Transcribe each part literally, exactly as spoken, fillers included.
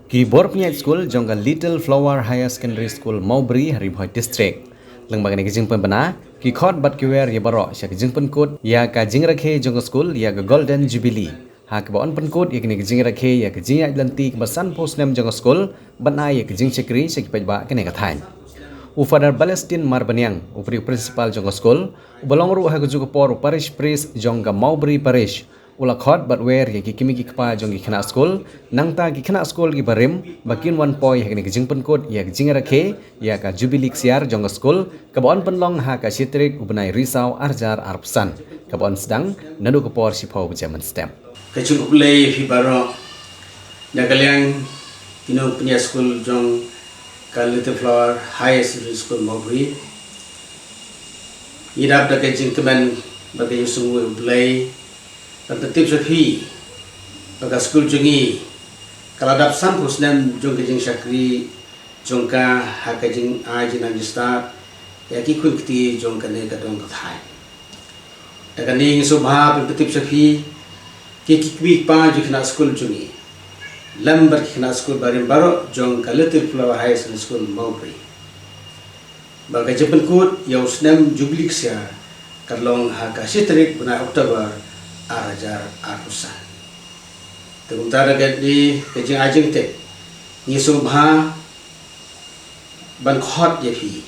Ki bor pynïaid skul jong ka Little Flower Higher Secondary School Mawbri ha Ri Bhoi District, lyngba kane ka jingpynbna, ki khot bad ki wer ïa baroh sha ka jingpynkut ïa ka jingrakhe jong ka skul ïa ka Golden Jubilee, ha kaba yn pynkut ïa kane ka jingrakhe ïa ka jingïaid lynti kaba sanphew snem jong ka skul, bad ai ïa ka jingshakri sha ki paidbah kane ka thaiñ. U Father Balestin Marbaniang, u pari u principal jong ka skul, uba long ruh ha kajuh ka por u parish priest jong ka Mawbri Parish, u la khot bad wer ïa ki kmie ki kpa jong ki khynnah skul, nangta ki khynnah skul kiba rim, ba kin wan poi ha kane ka jingpynkut ïa ka jingrakhe ïa ka Jubilee Ksiar jong ka skul, kaba yn pynlong ha ka shi tarik u bnai Risaw ar hajar arphew san, kaba yn sdang naduh ka por shiphew baje mynstep. Ka jingkhublei ïa phi baroh na ka liang ki nongpynïaid skul jong ka Little Flower Higher Secondary School Mawbri. Ngi dap da ka jingkmen bad ka jingsngew U Blei ban pyntip sha phi ba ka skul jong ngi ka la dap sanphew snem jong ka jingshakri jong ka ha ka jingai jingnang jingstad ïa ki khun kti jong kane ka dong ka thaiñ. Da kane ngi sngewbha ban pyntip sha phi, ki kmie ki kpa jong ki khynnah skul jong ngi, lem bad ki khynnah skul barim baroh jong ka Little Flower Higher Secondary School Mawbri, ba ka jingpynkut ïa u snem Jubilee Ksiar ka long ha ka shi tarik bnai October ar hajar arphew san. Te kumta da kane ka jingai jingtip, ngi sngewbha ban khot ïa phi,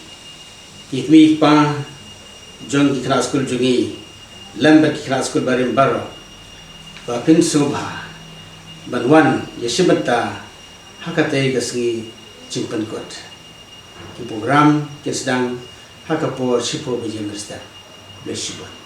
ki kmie ki kpa jong ki khynnah skul jong ngi, lem bad ki khynnah skul barim baroh, ba phin sngewbha ban wan ïashim bynta ha katei ka sngi jingpynkut. Ki program kin sdang ha ka por shiphew baje mynstep. Khublei shibun.